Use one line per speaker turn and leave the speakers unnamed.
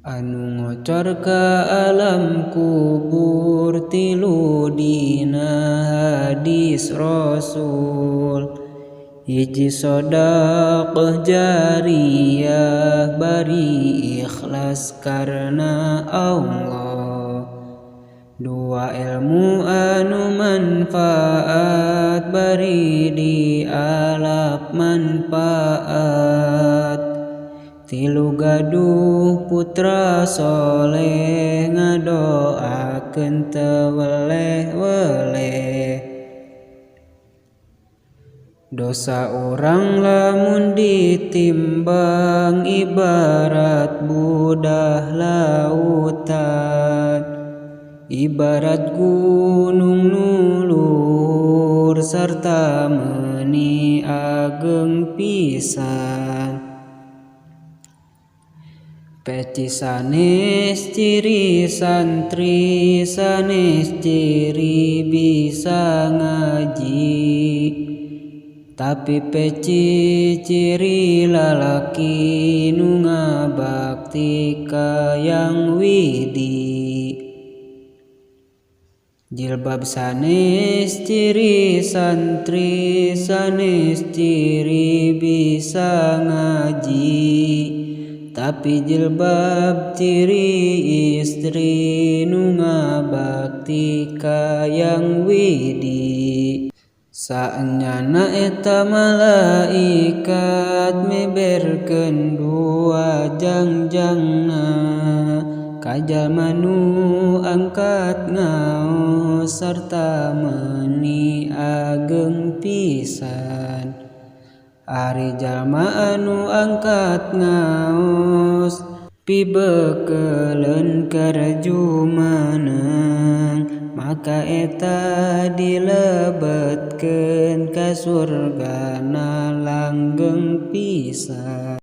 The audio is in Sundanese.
Anu ngocor ka alam kubur tilu dina hadis Rasul. Hiji sodaqah jariyah bari ikhlas karena Allah. Dua ilmu anu manfaat bari dialap manfaat. Tilu gaduh putra soleh ngadoakeun teu weleh-weleh. Dosa urang lamun ditimbang ibarat budah lautan, ibarat gunung nu luhur sarta meuni ageng pisan. Peci sanes ciri santri, sanes ciri bisa ngaji, tapi peci ciri lalaki nu ngabakti ka Yang Widi. Jilbab sanes ciri santri, sanes ciri bisa ngaji, tapi jilbab ciri istri nu ngabakti ka Yang Widi. Saenyana eta malaikat meberkeun dua jangjangna ka jalma nu angkat ngaos sarta meuni ageng pisan. Ari jalma anu angkat ngaos pibekeleun keur jumeneng, maka eta dilebetkeun ka surgana langgeng pisan.